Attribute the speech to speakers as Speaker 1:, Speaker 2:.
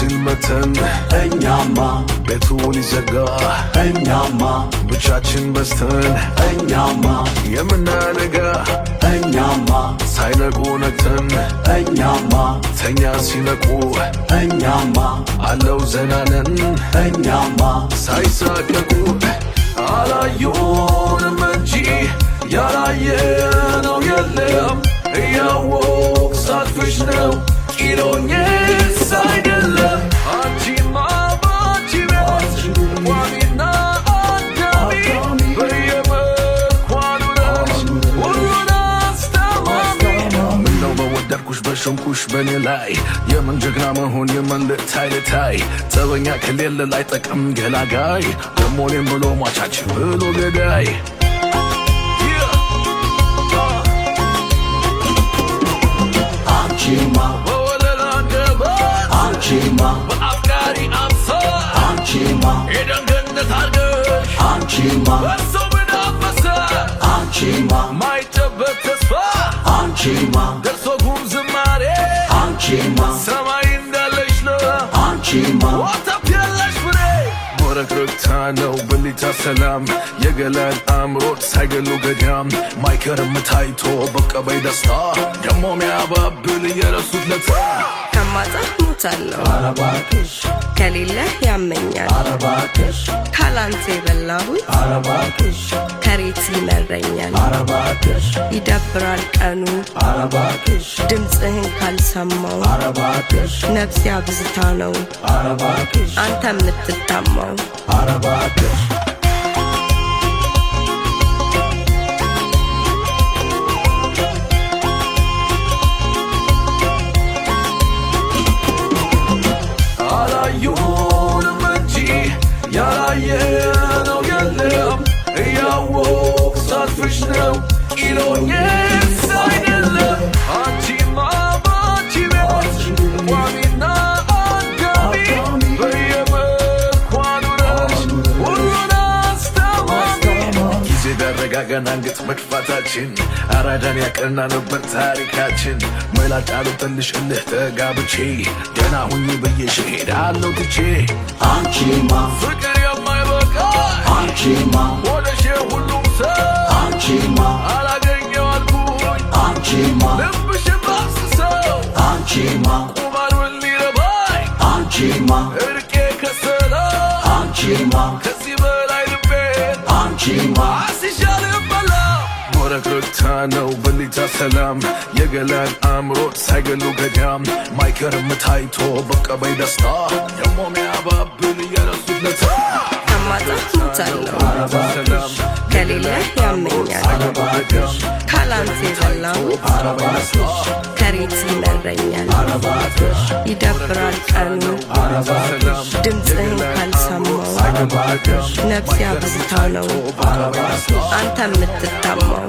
Speaker 1: ሲል መተን፣
Speaker 2: እኛማ
Speaker 1: ቤቱ ሊዘጋ፣
Speaker 2: እኛማ
Speaker 1: ብቻችን በዝተን፣
Speaker 2: እኛማ
Speaker 1: የምናነጋ፣
Speaker 2: እኛማ
Speaker 1: ሳይነቁ ነቅተን፣
Speaker 2: እኛማ
Speaker 1: ተኛ ሲነቁ፣
Speaker 2: እኛማ
Speaker 1: አለው ዘናነን፣
Speaker 2: እኛማ
Speaker 1: ሳይሳቀቁ። አላዩንም እንጂ ያላየነው የለም። እያወቅ ሳትፍሽ ነው ቂሎኝስ አይደለም። አንቺማ ባንቺ ቤት ቋሚና አዳሚ፣ በየመኳኑ ነሽ ሁሉን አስታማሚ። ምነው በወደድኩሽ በሾምኩሽ በእኔ ላይ፣ የምን ጀግና መሆን የምን ልታይ ልታይ? ጸበኛ ከሌለ ላይ ጠቅም ገላጋይ፣ ደሞ እኔም ብሎ ሟቻች ብሎ ገዳይ። Yeah.
Speaker 2: አንቺማ
Speaker 1: በወለላ አንደበት፣
Speaker 2: አንቺማ
Speaker 1: በአፍቃሪ አምሳል፣
Speaker 2: አንቺማ
Speaker 1: የደንገነት አርገሽ፣
Speaker 2: አንቺማ
Speaker 1: በሰው ምናፈሰ፣
Speaker 2: አንቺማ
Speaker 1: ማይጨበት ተስፋ፣
Speaker 2: አንቺማ
Speaker 1: ደርሶ ጉም ዝማሬ፣
Speaker 2: አንቺማ
Speaker 1: ሰማይ እንዳለሽ ነው፣
Speaker 2: አንቺማ
Speaker 1: ወተት የለሽ ፍሬ። ወረግረግታ ነው ብሊታ ሰላም፣ የገላን አእምሮት ሳይገሉ ገዳም። ማይከርም ታይቶ በቀበይ ደስታ፣ ደሞ ሚያባብል የረሱት ለታ።
Speaker 3: ከማጣህ ሞታለሁ።
Speaker 2: ኧረ እባክሽ።
Speaker 3: ከሌለህ ያመኛል።
Speaker 2: ኧረ እባክሽ።
Speaker 3: ካላንተ የበላሁት
Speaker 2: ኧረ እባክሽ።
Speaker 3: ከሬት ይመረኛል።
Speaker 2: ኧረ እባክሽ።
Speaker 3: ይደብራል ቀኑ፣
Speaker 2: ኧረ እባክሽ።
Speaker 3: ድምፅህን ካልሰማው።
Speaker 2: ኧረ እባክሽ።
Speaker 3: ነፍሴ አብዝታ ነው
Speaker 2: ኧረ እባክሽ።
Speaker 3: አንተ የምትታማው።
Speaker 2: ኧረ እባክሽ።
Speaker 1: አላዩንም እንጂ ያላየነው የለም። እያወቅ ሳትፍሽ ነው ቂሎኝስ አይደለም። አንቺማ ባንቺ ቤት ቋሚና አዳሚ፣ በየመኳኑ ነሽ ሁሉን አስታማሚ። ጊዜ ቢያረጋጋን አንገት መድፋታችን፣ አራዳን ያቀና ነበር ታሪካችን። መላጫ ልጥልሽ እልህ ተጋብቼ፣ ደህና ሁኚ ብዬሽ እሄዳለሁ ትቼ።
Speaker 2: አንቺማ
Speaker 1: ፍቅር የማይበቃ፣
Speaker 2: አንቺማ
Speaker 1: ሆነሽ ሁሉም ሰው፣
Speaker 2: አንቺማ
Speaker 1: አላገኘው አልኩኝ፣
Speaker 2: አንቺማ
Speaker 1: ልብሽን ባስሰው፣
Speaker 2: አንቺማ
Speaker 1: ቁማሩን ሊረባኝ፣
Speaker 2: አንቺማ
Speaker 1: እርቄ ከሰላ፣
Speaker 2: አንቺማ
Speaker 1: ከዚህ በላይ ልቤን
Speaker 2: አንቺማ
Speaker 1: አስይሻልበላ። ወረግረግታ ነው በሊታ ሰላም፣ የገላን አእምሮት ሳይገሉ ገዳም። ማይከርም ታይቶ በቀበይ ደስታ፣ ደሞ ሚያባብል የረሱት ለታ።
Speaker 3: ከማጣህ ሞታለሁ።
Speaker 1: ሰላም።
Speaker 3: ከሌለህ ያመኛል። ካላንተ የበላሁት ከሬት ይመረኛል። ይደብራል ቀኑ፣ ድምፅህን ካልሰማው። ነፍሴ አብዝታ ነው አንተ የምትታማው።